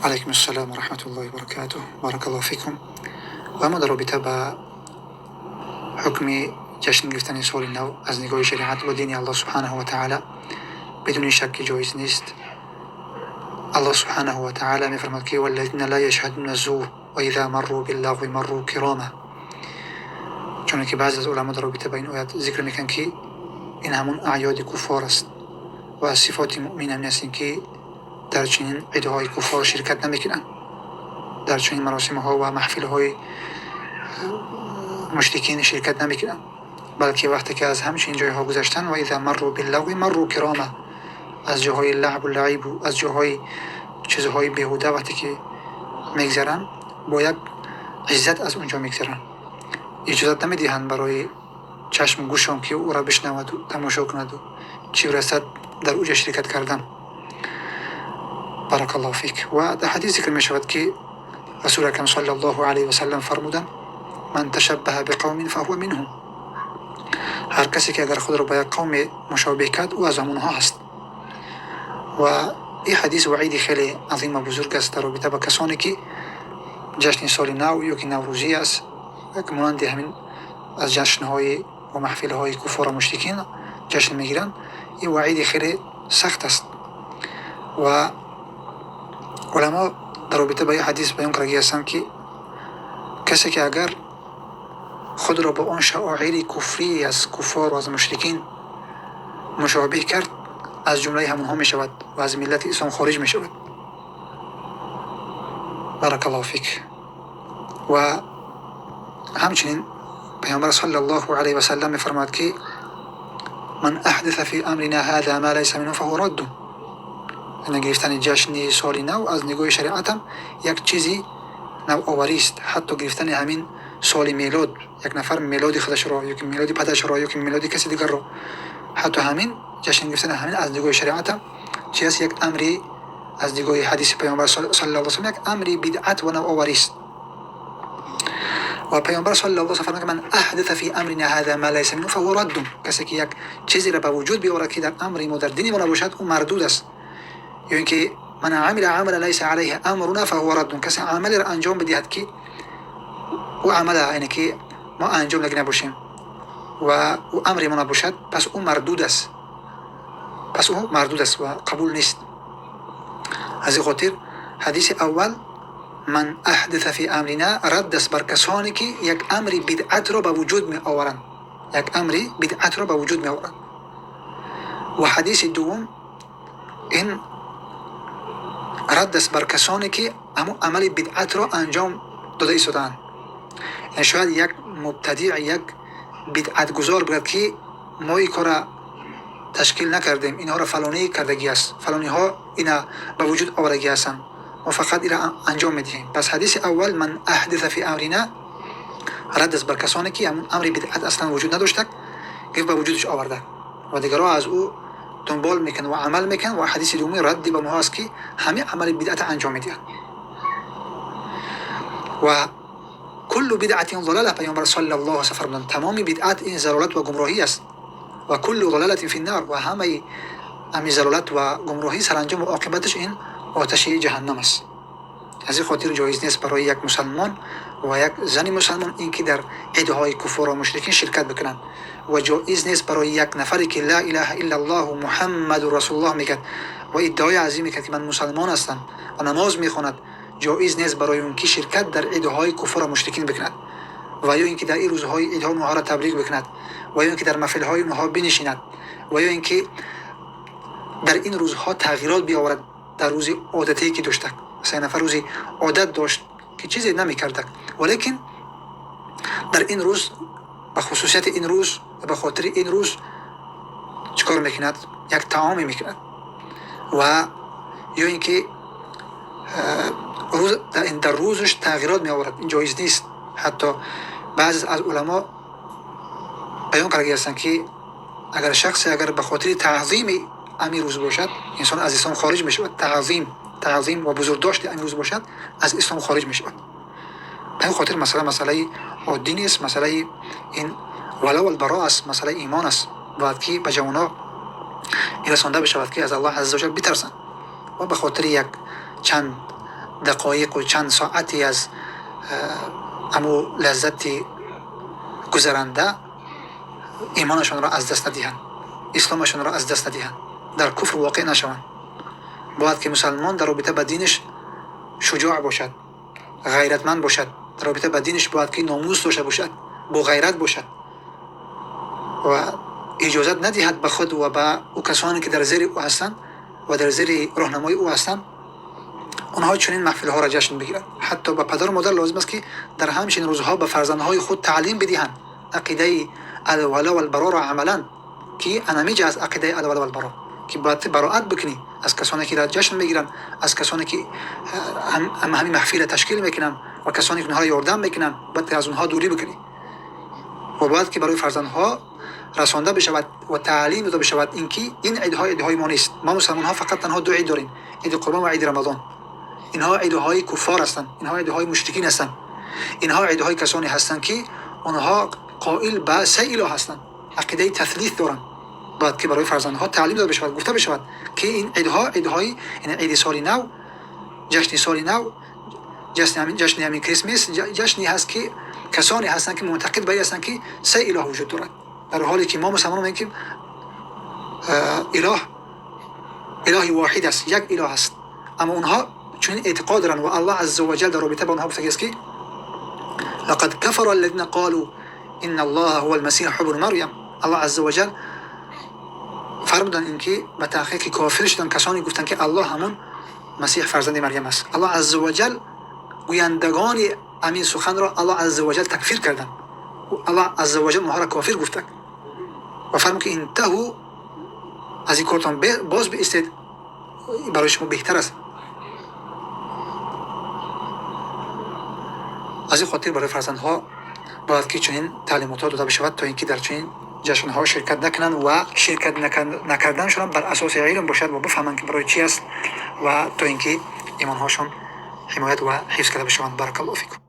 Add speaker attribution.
Speaker 1: Алайкум ассалом ва раҳматуллоҳи ва баракатуҳ. Баракаллоҳу фикум. Ва мо дар робита ба ҳукми ҷашн гирифтани соли нав аз нигоҳи шариат ва дини Аллоҳ субҳанаҳу ва таъала, бидуни шак ки ҷоиз нест. Аллоҳ субҳанаҳу ва таъала мефармояд, ки валлазина ла яшҳадуна зур ва иза марру биллағви марру кирома. Чуноне ки баъзе аз уламо дар робита ба ин оят зикр мекунанд, ки ин ҳамун аъёди куффор аст ва аз сифоти муъмин ҳам ин аст, ки дар чунин идҳои куффор ширкат намекунанд, дар чунин маросимҳо ва маҳфилҳои мушрикин ширкат намекунанд, балки вақте ки аз ҳамчунин ҷойҳо гузаштанд, ва иза марру биллағви марру кирома, аз ҷойҳои лаъбу лаибу аз ҷойҳои чизҳои беҳуда вақте ки мегзаранд, бо як иззат аз он ҷо мегзаранд, иҷозат намедиҳанд барои чашму гӯшон, ки ӯро бишнаваду тамошо кунаду чӣ расад дар уҷа ширкат кардан. Баракаллоҳу фик. Ва дар ҳадис зикр мешавад, ки Расули акрам саллаллоҳу алайҳи васаллам фармуданд: ман ташаббаҳа биқавмин фаҳува минҳум. Ҳар касе ки агар худро ба як қавме мушобеҳ кард, ӯ аз ҳамонҳо ҳаст. Ва ин ҳадис ваиди хеле азим ва бузург аст дар робита ба касоне, ки ҷашни соли нав ё ки наврӯзӣ аст, монанди ҳамин аз ҷашнҳои ва маҳфилҳои куффору мушрикин ҷашн мегиранд. Ин ваиди хеле сахт аст ва уламо дар робита ба ин ҳадис баён кардагӣ ҳастанд, ки касе ки агар худро ба он шаоири куфрӣ аз куффор ва аз мушрикин мушобеҳ кард, аз ҷумлаи ҳамонҳо мешавад ва аз миллати ислом хориҷ мешавад. Баракаллоҳу фик. Ва ҳамчунин Паёмбар саллаллоҳу алайҳи васаллам мефармояд, ки ман аҳдаса фи амрина ҳаза ма лайса минҳу фаҳува радду. Яъне гирифтани ҷашни соли нав аз нигоҳи шариатам як чизи навоварист. Ҳатто гирифтани ҳамин соли мелод, як нафар мелоди худашро ё ки мелоди падарашро ё ки мелоди каси дигарро, ҳатто ҳамин ҷашн гирифтани ҳамин аз нигоҳи шариатам чи аст? Як амри аз нигоҳи ҳадиси Паёмбар саллаллоҳу алайҳи васаллам як амри бидъат ва навоварист. Ва Паёмбар саллаллоҳу алайҳи васаллам фармуд: ман аҳдаса фи амрина ҳаза ма лайса минҳу фаҳува раддун. Касе ки як чизеро ба вуҷуд биёрад, ки дар амри мо, дар дини мо набошад, ӯ мардуд аст. Ё ин ки ман амила амала лайса алайҳи амруна фаҳува раддун. Касе амалеро анҷом бидиҳад, ки ӯ амала, яъне ки мо анҷом даги набошем ва ӯ амри мо набошад, пас ӯ мардуд аст, пас ӯ мардуд аст ва қабул нест. Аз ин хотир ҳадиси аввал, ман аҳдаса фи амрина, радд аст бар касоне, ки як амри бидъатро ба вуҷуд меоваранд, як амри бидъатро ба вуҷуд меоваранд. Ва ҳадиси дуввум ин радд аст бар касоне, ки ҳамун амали бидъатро анҷом дода истодаанд. Яъне шояд як мубтадиъ, як бидъатгузор бигӯяд, ки мо ин корра ташкил накардем, инҳоро фалонӣ кардагӣ аст, фалониҳо ина ба вуҷуд овардагӣ ҳастанд, мо фақат ира анҷом медиҳем. Пас ҳадиси аввал, ман аҳдаса фи амрина, радд аст бар касоне, ки ҳамун амри бидъат аслан вуҷуд надошта, гифт ба вуҷудаш оварда ва дигарҳо аз ӯ дунбол мекунанд ва амал мекунанд. Ва ҳадиси дуввуми радди ба онҳо аст, ки ҳамин амали бидъата анҷом медиҳанд. Ва куллу бидъатин залала, Паёмбар саллаллоҳу алайҳи васаллам фармуданд, тамоми бидъат ин залолат ва гумроҳӣ аст. Ва куллу залалатин фи ннар, ва ҳамаи ҳамин залолат ва гумроҳӣ саранҷому оқибаташ ин оташи ҷаҳаннам аст. Аз ин хотир ҷоиз нест барои як мусалмон ва як зани мусалмон ин ки дар идҳои куффор ва мушрикин ширкат бикунанд. Ва ҷоиз нест барои як нафаре, ки ла илаҳа иллаллоҳу Муҳаммаду расулуллоҳ мегӯяд ва иддаои азим мекунад, ки ман мусалмон ҳастам, ва намоз мехонад, ҷоиз нест барои он ки ширкат дар идҳои куффор ва мушрикин бикунад ва ё ин ки дар ин рӯзҳои идҳо онҳоро табрик бикунад ва ё ин ки дар маҳфилҳои онҳо бинишинад ва ё ин ки дар ин рӯзҳо тағйирот биёварад дар рӯзи одатие, ки дошта. Масалан, нафар рӯзи одат дошт, ки чизе намекарда, валекин дар ин рӯз, ба хусусияти ин рӯз ва ба хотири ин рӯз чӣ кор мекунад? Як таоме мекунад ва ё ин ки рӯз дар рӯзаш тағйирот меоварад. Ин ҷоиз нест. Ҳатто баъзе аз уламо баён карда ҳастанд, ки агар шахсе агар ба хотири таъзими ҳамин рӯз бошад, инсон аз ислом хориҷ мешавад. Таъзим ва бузургдошти ҳамин рӯз бошад, аз ислом хориҷ мешавад. Ба ин хотир масъала масъалаи оддӣ нест, масъалаи ин вало валбаро аст, масъалаи имон аст. Бояд ки ба ҷавонҳо ин расонда бишавад, ки аз Аллоҳ азза ваҷал битарсанд ва ба хотири як чанд дақоиқ ва чанд соате аз ҳамун лаззати гузаранда имонашонро аз даст надиҳанд, исломашонро аз даст надиҳанд, дар куфр воқеъ нашаванд. Бояд ки мусалмон дар робита ба динаш шуҷоъ бошад, ғайратманд бошад, дар робита ба динаш бояд ки номус дошта бошад, бо ғайрат бошад ва иҷозат надиҳад ба худ ва ба ӯ касоне ки дар зери ӯ ҳастанд ва дар зери роҳнамои ӯ ҳастанд, онҳо чунин маҳфилҳоро ҷашн бигиранд. Ҳатто ба падару модар лозим аст, ки дар ҳамчунин рӯзҳо ба фарзандҳои худ таълим бидиҳанд ақидаи алвало валбароро амалан, ки анамиҷа аст ақидаи алвало валбаро, ки бояд бароат бикунӣ аз касоне ки ҷашн мегиранд, аз касоне ки ҳамин маҳфилро ташкил мекунанд ва касоне ки онҳоро ёрдам мекунанд, бояд аз онҳо дурӣ бикунӣ. Ва бояд ки барои фарзандҳо расонда бишавад ва таълим дода бишавад ин ки ин идҳо идҳои мо нест. Мо мусалмонҳо фақат танҳо ду ид дорем: иди Қурбон ва иди Рамазон. Инҳо идҳои куффор ҳастанд, инҳо идҳои мушрикин ҳастанд, инҳо идҳои касоне ҳастанд, ки онҳо қоил ба се илоҳ ҳастанд, ақидаи таслис доранд. Бояд ки барои фарзандҳо таълим дода бишавад, гуфта бишавад, ки ин идҳо идҳои иди соли нав, ҷашни соли нав, ҷашни ҳамин Christmas ҷашне ҳаст, ки касоне ҳастанд, ки муътақид ба ин ҳастанд, ки се илоҳ вуҷуд дорад, дар ҳоле ки мо мусалмонон мегӯем, ки илоҳ илоҳи воҳид аст, як илоҳ аст. Аммо онҳо чунин эътиқод доранд ва Аллоҳ азза ва ҷал дар робита ба онҳо гуфтагиаст, ки لقد كفر الذين قالوا إن الله هو المسيح ابن مريم. Аллоҳ азза ва ҷал фармуданд ин ки ба таҳқиқи кофир шуданд касоне гуфтанд, ки Аллоҳ ҳамон Масеҳ фарзанди Марьям аст. Аллоҳ азза ва ҷал гӯяндагони ҳамин суханро Аллоҳ азза ва ҷал такфир карданд. Аллоҳ азза ва ҷал онҳоро кофир гуфтанд ва фармуд, ки انتهوا, аз ин кортон боз биистед, барои шумо беҳтар аст. Аз ин хотир барои фарзандҳо бояд ки чунин таълимотҳо дода бишавад, то ин ки дар чунин ҷашнҳо ширкат накунанд ва ширкат накарданашон бар асоси илм бошад ва бифаҳманд, ки барои чӣ аст, ва то ин ки имонҳошон ҳимоят ва ҳифз карда бишаванд. بارك الله فيكم.